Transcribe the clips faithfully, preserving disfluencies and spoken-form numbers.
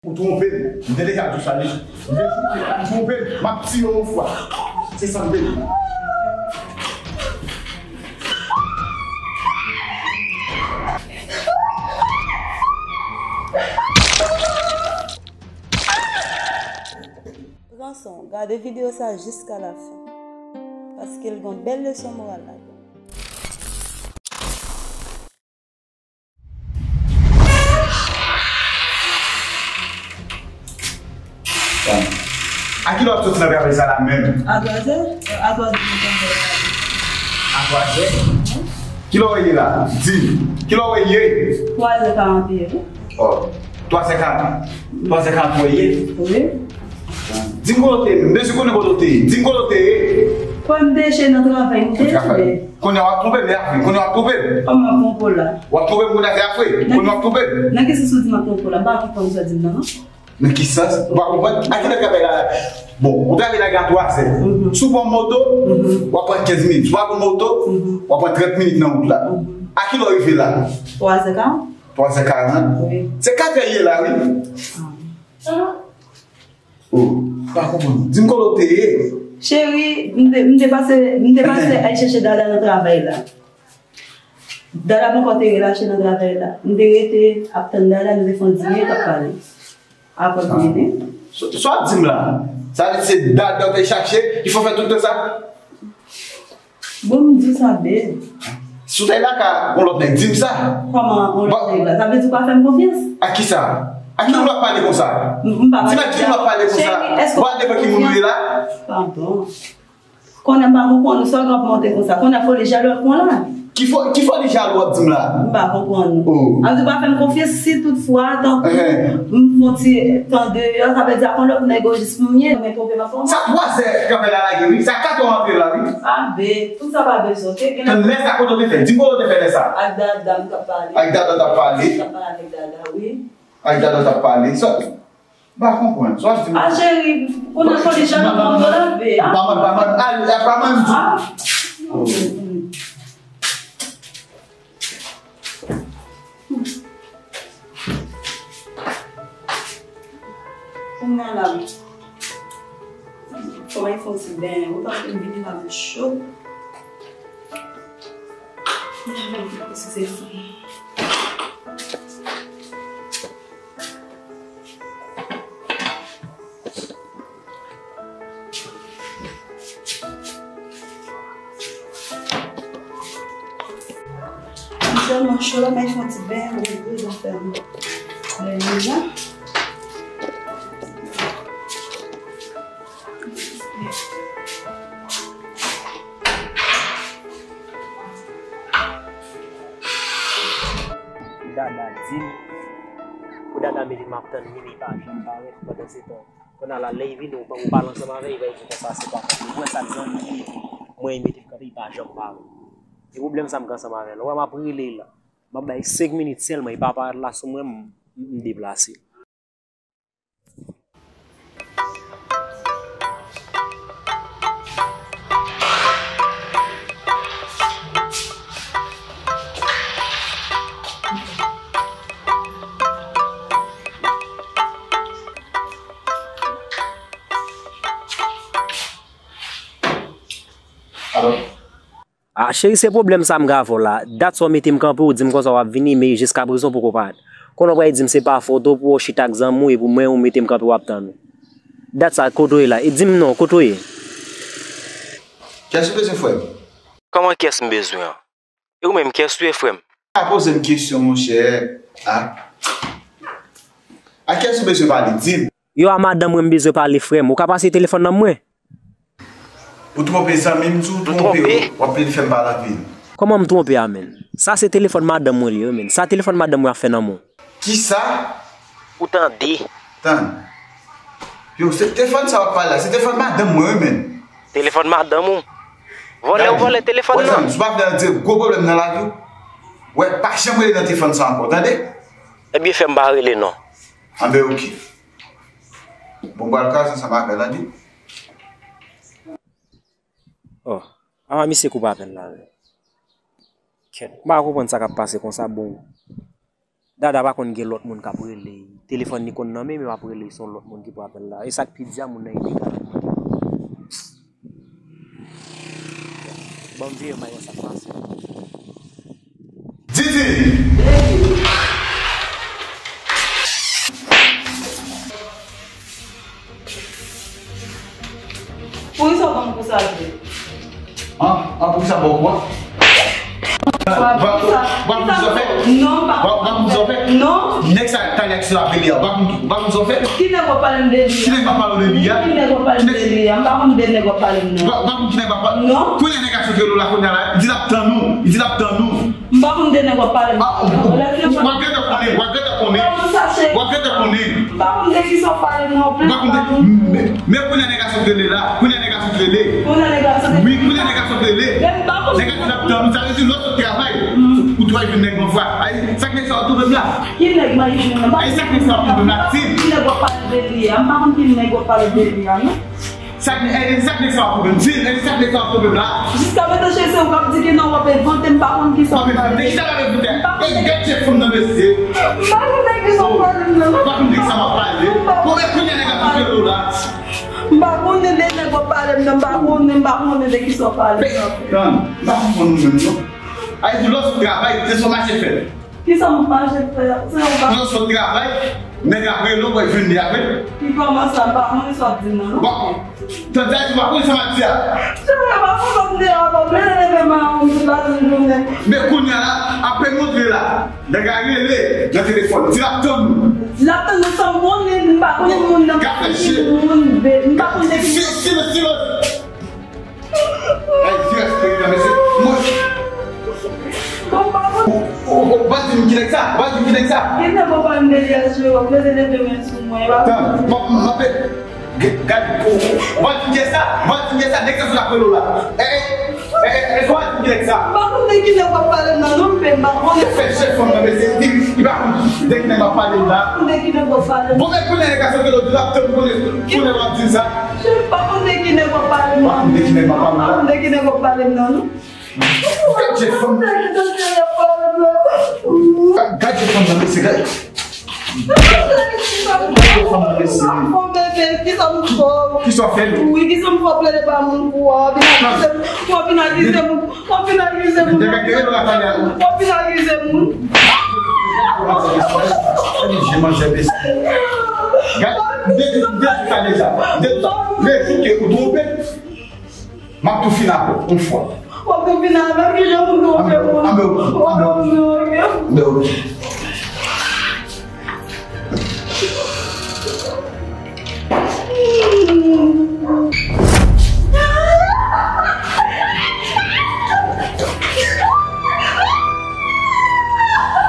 Ou twonpe m. M te deja di w sa deja. M te di w, ou twonpe m, m ap tiye w yon fwa. Se sa m te di. Pran san w, gade videyo sa jiska lafen, paske l gen yon bèl leson moral ladan l. A kilè w ap soti nan travay sa la menm? A twazè. A twazè. A twazè? Kilè w ye la? Di m. Kilè w ye? Twazè karanteyen. Oh. Twazè karant. Twazè karant w ye? Wi. Di m kote w te ye. M bezwen konnen kote w te ye. Di m kote w te ye. Frè m, m te chè nan travay, m te chè. Kounye a w ap twonpe m, e afre. Kounye a w ap twonpe m. Kòman m ap twonpe w la? W ap twonpe m kounye a, se afre. Kounye a w ap twonpe m. Nan ki sans ou di m ap twonpe w la? M pa konprann sa w di m nan, non. Nan ki sans? Ou pa konprann? A kilè w travay la? Bon, ou travay la gen twazè. Si w pran moto, w ap pran kenz minit. Si w pa pran moto, w ap pran trant minit nan wout la. A kilè w rive la? Twazè karant. Twazè karant? Wi. Se katrè ye la, wi. Oh, pa konprann. Di m kote w te ye. Cheri, m te, m te pase, m te pase al chèche Dada nan travay la. Dada poko te relache nan travay la. M te rete ap tann Dada, nou te fè yon di minit ap pale. Apre m vini. Sa w ap di m la? Sa vle di se Dada w te chache, ki fè w fè tout tan sa? Bon, m di w sa, babe. Si w ta lakay yon lòt nèg, di m sa. Kòman yon lòt nèg la? Sa vle di w pa fè m konfyans? A kisa? A ki moun w ap pale konsa? M pa pale konsa. Di m a ki moun w ap pale konsa? Cheri, èske w fè m konfyans? Bon, a devan ki moun ou ye la? Padon. Konnen m pa konprann ou, sa w ap monte konsa? Konnen foli jalou ap pran la? Ki fo, ki foli jalou w ap di m la? M pa konprann ou. Oh. Ap di w pa fè m konfyans si toutfwa, tankou m fè yon ti tan deyò, sa vle di ak yon lòt nèg ou jis pou m ye, men twonpe m ap fè w mal. Sa twazè travay la lage, wi. Sa katrè w antre la, wi. A, babe, tout sa pa bezwen, oke? Gen lè. Lè sa kote w te fè? Di m kote w te fè lè sa? Ak Dada m t ap pale. Ak Dada w t ap pale? M t ap pale avèk Dada, wi. Ak Dada w t ap pale? Sa, m pa konprann. Sa w ap di m? A, cheri, kounye a foli jalou pran w lape, a? Pa mal, pa mal. A, pa mal ditou. Kounye a la, fò m al fè yon ti beny. Ou pa konn vini la, men cho. Eskize m. M tèlman cho la, m al fè yon ti beny, m repoze, m fè yon beny deja. Pou Dada di m, pou Dada mete m ap tann li, men li pa janm parèt. Pandan se tan, kounye a la, lè li vini, ou, ou pale ansanm avè l, li va di konsa se pa fòt li. Ou wè sa k zanmi li ye. Mwen, li mete m kanpe, li pa janm parèt. Se pwoblèm sa m gen ansanm avè l. Ou wè m ap rele l la. M ap bay senk minit sèlman, li pa parèt la sou mwen, m, m deplase. Alo? A, cheri, se pwoblèm sa m gen avè w la. Dat sa w mete m kanpe, ou di m konsa w ap vini, men jiskaprezan w poko parèt. Kounye a w pral di m se pa fòt ou pou w chita ak zanmi w, epi mwen, ou mete m kanpe, w ap tann ou. Dat sa, kote w ye la? E di m non, kote w ye? Kiyès ou bezwen, frè m? Kòman kiyès m bezwen an? E ou menm, kiyès ou ye, frè m? Pa poze m kesyon, monchè. A. A kiyès ou bezwen pale? Di m. Yo, a madanm mwen m bezwen pale, frè m. Ou ka pase telefòn nan mwen? Ou twonpe zanmi m, si w twonpe, w ap vin fè m pale avè l. Kòman m twonpe a, menn? Sa se telefòn madanm mwen li ye, menn. Sa telefòn madanm mwen ap fè nan men w. Kisa? Ou tande? Tann. Yo, se telefòn sa w ap pale la, se telefòn madanm mwen wi, menn. Telefòn madanm ou? Vòlè ou vòlè telefòn nan? Wè zanmi, si w pa vle antre gwo pwoblèm nan lavi w, wè, pa janm rele nan telefòn sa ankò, tande? Ebyen, fè m pa rele non. Anben, oke. Bon, m pral kaze ansanm avè l, tande? Oh, ama misye koupe apèl la, wi. Kèt, m pa konprann sa k ap pase konsa, bon. Dada pa konn gen lòt moun k ap rele. Telefòn li konn nan men, men w ap rele, se yon lòt moun ki pran apèl la. E sa k pi di a, moun nan ilegal. Ban m veye w, m al wè sa k pase. Didi! Poukisa w ban m kou sa vre? An, an, poukisa w ban m kou a? Wa, wa, wa, poukisa w fè? Non, pa poukisa w fè? Non. Nèg sa, talè a ki sou la vini a, wa, wa, poukisa w fè? Ki nèg w ap pale m de li a? Ki nèg w ap pale de li a? Ki nèg w ap pale m de li a? M pa konn de nèg w ap pale m non. Wa, wa, ki nèg w ap pale? Non. Kounye a nèg a sot rele w la, kounye a la, di l ap tann ou, di l ap tann ou. M pa konn de nèg w ap pale m. Ah, w, w, w ap gentan konnen, w ap gentan konnen. W ap gentan konnen. M pa konn de kisa w pale m non plis. M pa konn de, men, men kounye a nèg la sot rele la. Kounye a nèg la sot rele. Kounye a nèg la sot rele. Wi, kounye a nèg la sot rele. Men m pa konn. Nèg la di l ap tann ou, sa vle di lè w sot travay, ou t al jwenn nèg yon fwa. Ay, sa k nèg sa w ap touve m la? Ki nèg m al jwenn nan? Ay, sa k nèg sa w ap touve m la, di. Ki nèg w ap pale de li a? M pa konn ki nèg w ap pale de li a, non. Sa k, e, e, sa k nèg sa w ap pwoblèm? Di, e, sa k nèg sa w ap pwoblèm la? Jiska mentnan, se ou k ap di ke non, w ap envante, m pa konn kisa w ap pale. Ki sa w ap envante? E, gad je fanm nan, mesye. M pa konn de kisa w ap pale, non. M pa konn de kisa w ap pale. Bon, men kounye a nèg ap kite w la. M pa konnen de nèg w ap pale, m nan, m pa konnen, m pa konnen de kisa w ap pale, non. Tann, m pa konprann ou menm, non. Ay, di lòs ou travay, se sa w mache fè. Kisa m mache fè? Se yon bagay. Lè w sot travay, nèg ap rele w, w ap jwenn li apre. Ki kòman sa? M pa konnen sa w ap di m nan, non. Bon, tande, w pa konnen sa m ap di a. Cheri, m pa konn sa m di a, bon, men leve maron m tout latin jounen. Men kounye a la, apre montre la, nèg la rele nan telefòn, di l ap tann ou. Di l ap tann ou san m konnen, m pa konnen moun nan, m pa konnen ki moun, m pa konnen ki moun. Silans, silans, silans. Ay, dirèk, mesye. Mwen. Bon, pa bon. Ou, ou, ou pa di m ki nèg sa, ou pa di m ki nèg sa. Ki nèg w ap pale de li a, cheri, w ap plede leve men sou mwen, e pa bon. Tann, m ap, m ap, gad, ou, ou, ou pa di m ki nèg sa, ou pa di m ki nèg sa, nèg sa sou la polo la. E, e, e, e, ou pa di m ki nèg sa. M pa konn de ki nèg w ap pale m nan, non, m pa konnen. Fè chèf fanm nan, mesye, li, li pa konn de ki nèg w ap pale m la. M pa konn de ki nèg w ap pale m. Bon, men kounye a nèg la sot rele w, di l ap tann konnen, konnen w ap di l sa. Cheri, m pa konn de ki nèg w ap pale m nan. Pa konn de ki nèg w ap pale m nan. Pa konn de ki nèg w ap pale m nan, non. Gad je fanm. Pa konn de ki nèg w ap pale m nan. Gad je fanm nan, mesye, gad. Gad je fanm nan, mesye. Bon, bebe, kisa m fè w? Kisa w fè l? Wi, kisa m fè w plede pa moun pou w? W ap vin akize m, w ap vin akize m. W ap vin akize moun. Depi ke yo la pale a ou. W ap vin akize moun. Gad, m te di, m te di sa deja. M te di sa. Men jou ke ou twonpe m, m ap tou fin avè w, yon fwa. W ap tou fin avè m, ki jan pou m twonpe moun? Anben, anben, anben. W ap tou fin avè m.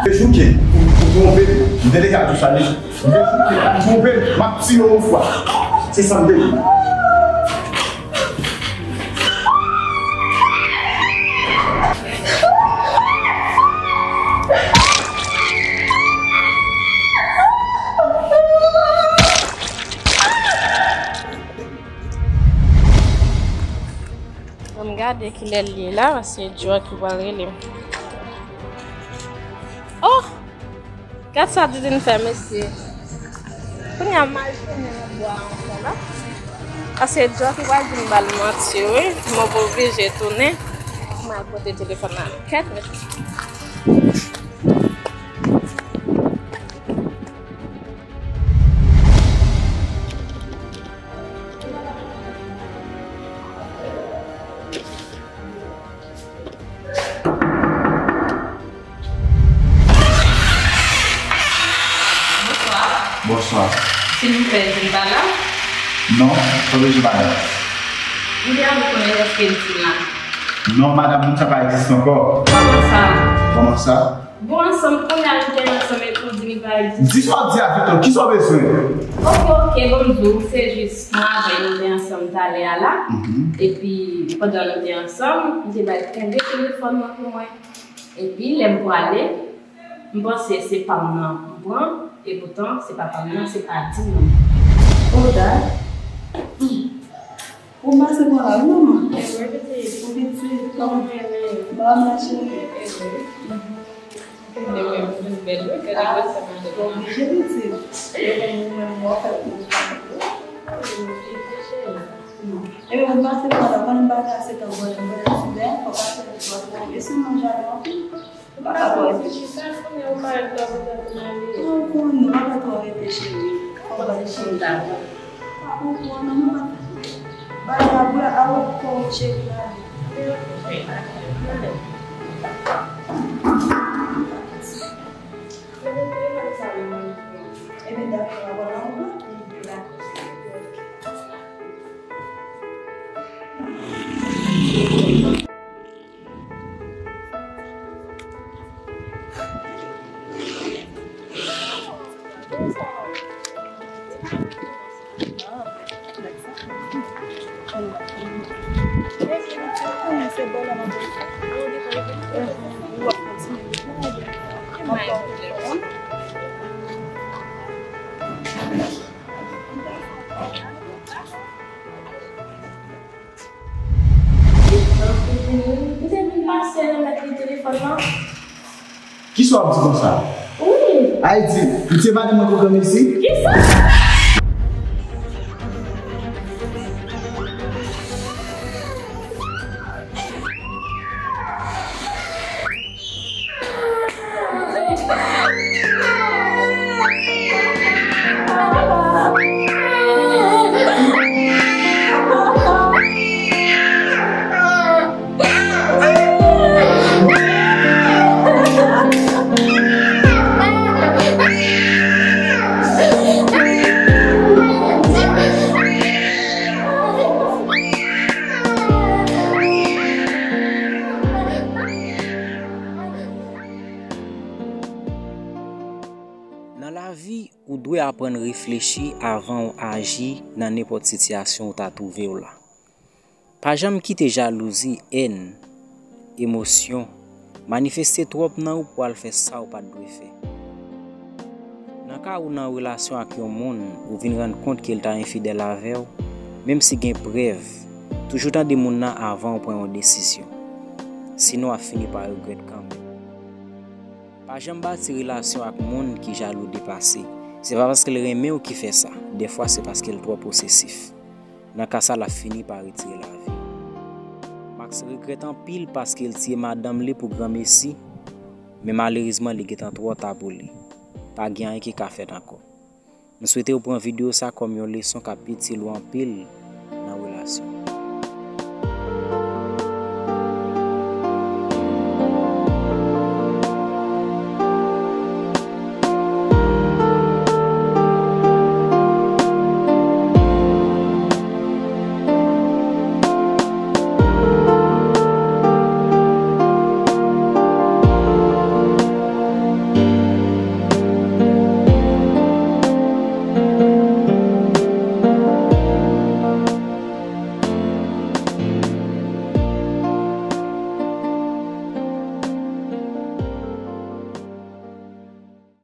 Te chouke, ou, ou twonpe m. M te deja di w sa deja. M te chouke, ou twonpe m, m ap tiye w yon fwa. Se sa m te di. Ban m gade kilè l ye la, paske Djò ki pral rele m. Oh! Gad sa Didine fè, mesye. Kounye a, m al tounen nan bwa a ankò la. Paske Djò ki pral di m ba l manti, wi. Mwen oblije tounen. M al pote telefòn nan. Kèt, mesye. Bonswa. Bonswa. Silvouplè, Didine pa la? Non, pa bezwen madanm. M te anvi konnen èske Didine la? Non, madanm, moun sa pa egziste ankò. Kòman sa? Kòman sa? Bon, ansanm, kounye a nou te ansanm epi w di m li pa egziste. Di sa w di a pito, kisa w bezwen? Ok, ok, bon, m di w, se jis mwen avè l nou te ansanm talè a la. Mhm. Epi, pandan nou te ansanm, m te ba l kenbe telefòn nan pou mwen. Epi, lè m prale, m panse se pa m nan m pran, epoutan, se pa pa m nan, se pa Didine nan. Oh, dad. Ou pase pran la, wi, manman. Ou pitit, kòman? Ba, ma cheri. Mwen menm, mwen bèl, wi, gade gwo sè madanm nan. Oblije pitit. Yo konn ou menm, w ap fè pou ou fanmi. Oblije, cheri. Ebyen, ou pase pa la, konn bagay se tan gwo, gwo ti bèl, fò pase pou ou. E si w nan jaden anpil, ou pa ka twò rete. Chita, konnen ou pa twò kontan pou mari. Ou konnen, ou pa ka twò rete, cheri. Fò w chita. Pa konprann, non, mwen pa. Bagay la, bra a ou, kò w, cheri, la. Ebyen, dakò, dakò, dakò. M te vin pase remèt li telefòn nan. Kisa w ap di konsa? Wi. Ayiti, ou se madanm mwen pou granmesi? Kisa? Nan lavi, ou dwe aprann reflechi avan w aji nan nenpòt sitiyasyon ou ta twouve w la. Pa janm kite jalouzi, èn, emosyon, manifeste twòp nan ou pou w al fè sa ou pa t dwe fè. Nan ka ou nan relasyon ak yon moun, ou vin rann kont ke l ta enfidèl avè w, menm si gen prèv, toujou tande moun nan avan w pran yon desizyon. Sinon, w ap fini pa regrèt kanmenm. Pa janm bati relasyon ak moun ki jalou depase. Se pa paske l renmen w ki fè sa. Dèfwa, se paske l twò posesif. Nan ka sa, l ap fini pa retire lavi. Max regrèt anpil paske l tiye madanm li pou granmesi, men malerezman, li gentan twò ta pou li. Pa gen anyen ki ka fèt ankò. M swete w pran videyo sa kòm yon leson k ap itil ou anpil